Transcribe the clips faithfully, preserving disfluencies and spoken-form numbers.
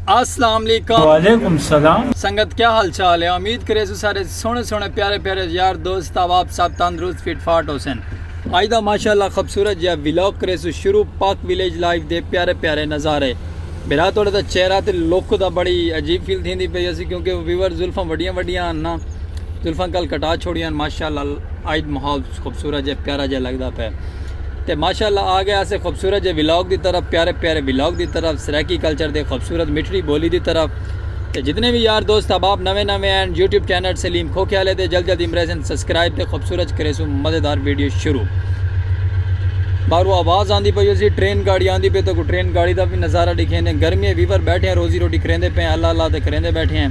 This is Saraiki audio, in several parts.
السلام علیکم۔ وعلیکم السلام۔ سنگت، کیا حال چال ہے؟ امید کریسوں سارے سوہݨے سوہݨے، پیارے پیارے یار دوست احباب سب تندرست فٹ فاٹ ہوسن۔ اڄ دا ماشاءاللہ خوبصورت جیہا ولاگ کریسوں شروع، پاک ولیج لائف دے پیارے پیارے نظارے۔ بھرا، تہاݙے دا چہرہ تے لک دا بڑی عجیب فیل تھیندی پئی اسی، کیونکہ ویور زلفاں وݙیاں وݙیاں ہن نا، زلفاں کل کٹا چھوڑیاں ہن۔ ماشاءاللہ اڄ ماحول خوبصورت جیہا پیارا جیہا لڳدا پئے۔ تے ماشاءاللہ آ ڳئے اسے خوبصورت جیہے ولاگ دی طرف، پیارے پیارے ولاگ دی طرف، سرائیکی کلچر دے خوبصورت مٹھڑی ٻولی دی طرف۔ تے جتنے وی یار دوست احباب نویں نویں ہن یوٹیوب چینل سلیم کھوکھے والے دے، جلد جلد امریسن سبسکرائب تے خوبصورت کریسوں مزیدار ویڈیو شروع۔ ٻاہروں آواز آندی پئی ہوسی، ٹرین گاڑی آندی پئی، تہاکوں ٹرین گاڑی دا وی نظارہ ݙکھیندے۔ گرمی ہے ویور، ٻیٹھے ہیں روزی روٹی کریندے پئے ہیں، اللہ اللہ تے کریندے ٻیٹھے ہیں۔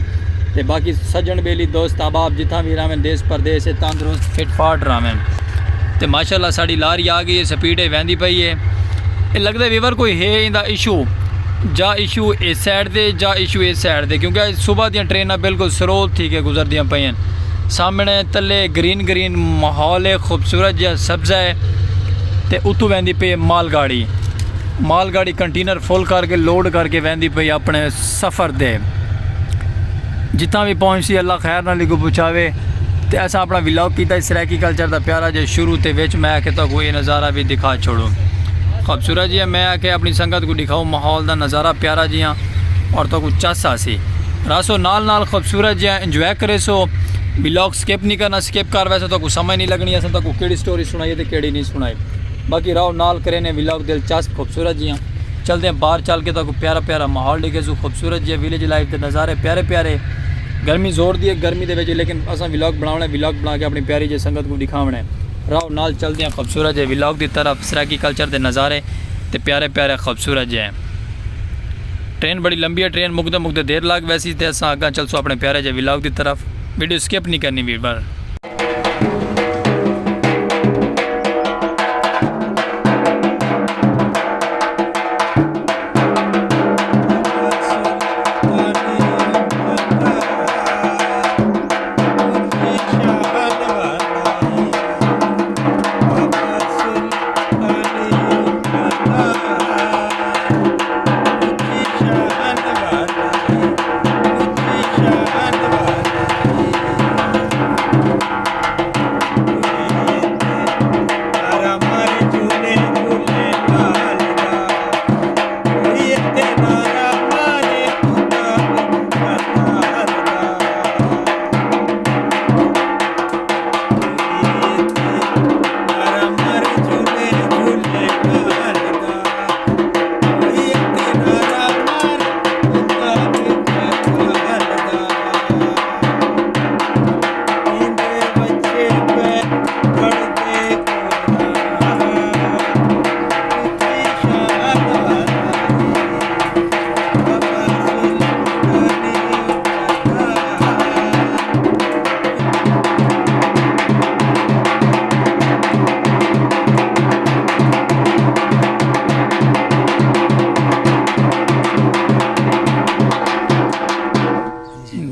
تے باقی سڄݨ ٻیلی دوست احباب جتھاں وی رہون، دیس پردیس ہے، تندرست فٹ فاٹ رہون۔ تے ماشاءاللہ ساݙی لاری آ ڳئی ہے، سپیڈ ہے ویندی پئی ہے۔ اے لڳدا ویور کوئی ہے ایندا ایشو، جا ایشو اے سائیڈ تے، جا ایشو اے سائیڈ تے، کیونکہ اڄ صبح دیاں ٹریناں بالکل سلو تھی کے گزردیاں پئین۔ سامݨے تلے گرین گرین ماحول ہے، خوبصورت جیہا سبزہ ہے، تے اتوں ویندی پئی ہے مال گاڑی۔ مال گاڑی کنٹینر فل کر کے، لوڈ کر کے ویندی پئی اپݨے سفر دے۔ جتھاں وی پہنچسی، اللہ خیر نال ایکوں پہنچاوے۔ تے اساں اپݨا ولاگ کیتا ہے سرائیکی کلچر دا پیارا جیہا شروع، تے وچ میں آکھیا تہاکوں اے نظارہ وی ݙکھا چھوڑوں۔ خوبصورت جیہا، میں آکھیا اپݨی سنگت کوں ݙکھاؤں ماحول دا نظارہ پیارا جیہا، اور تہاکوں چس آسی۔ رہسو نال نال خوبصورت جیہا انجوائے کریسو۔ ولاگ سکپ نہیں کرنا، سکپ کر ویسو تہاکوں سمجھ نہیں لڳݨی اساں تہاکوں کیڑھی سٹوری سݨائی ہے تے کیڑھی نہیں سݨائی۔ باقی رہو نال، کرینے ولاگ دلچسپ خوبصورت جیہاں۔ چلدے ہیں باہر، چل کے تہاکوں پیارا پیارا ماحول ݙکھیسوں، خوبصورت جیہے ولیج لائف دے نظارے پیارے پیارے۔ گرمی زور دی ہے، گرمی دے وچ، لیکن اساں ولاگ بݨاوݨا ہے، ولاگ بݨا کے اپݨی پیاری جیہی سنگت کوں ݙکھاوݨا ہے۔ رہو نال، چلدے ہیں خوبصورت جیہے ولاگ دی طرف، سرائیکی کلچر دے نظارے تے پیارے پیارے خوبصورت جیہے۔ ٹرین بڑی لمبی ہے، ٹرین مکدے مکدے دیر لڳ ویسی تے اساں اڳاں چلسوں اپݨے پیارے جیہے ولاگ دی طرف۔ ویڈیو سکپ نہیں کرنی ویور۔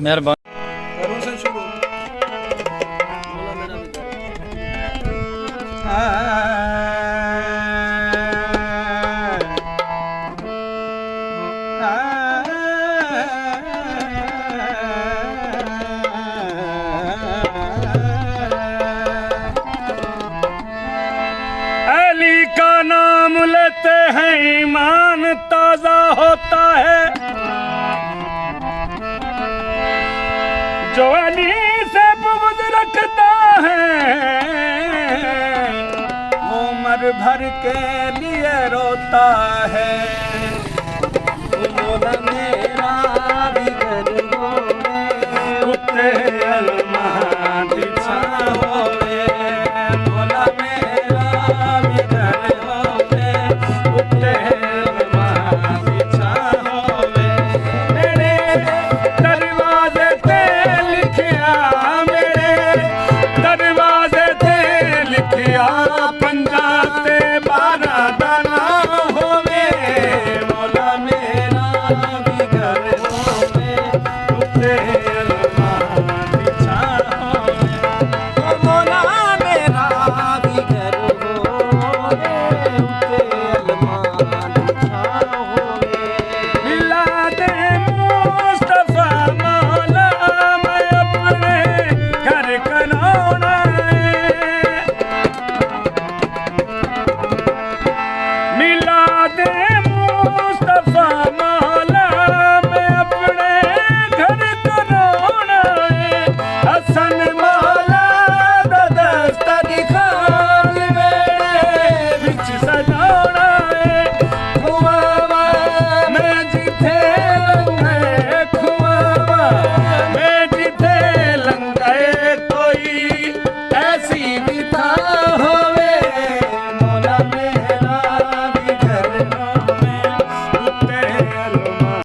مہربانی۔ کروں سے شروع۔ علی کا نام لیتے ہیں ایمان تازہ ہوتا ہے، جو علی سے بغض رکھتا ہے، وہ مر بھر کے لیے روتا ہے۔ مولانا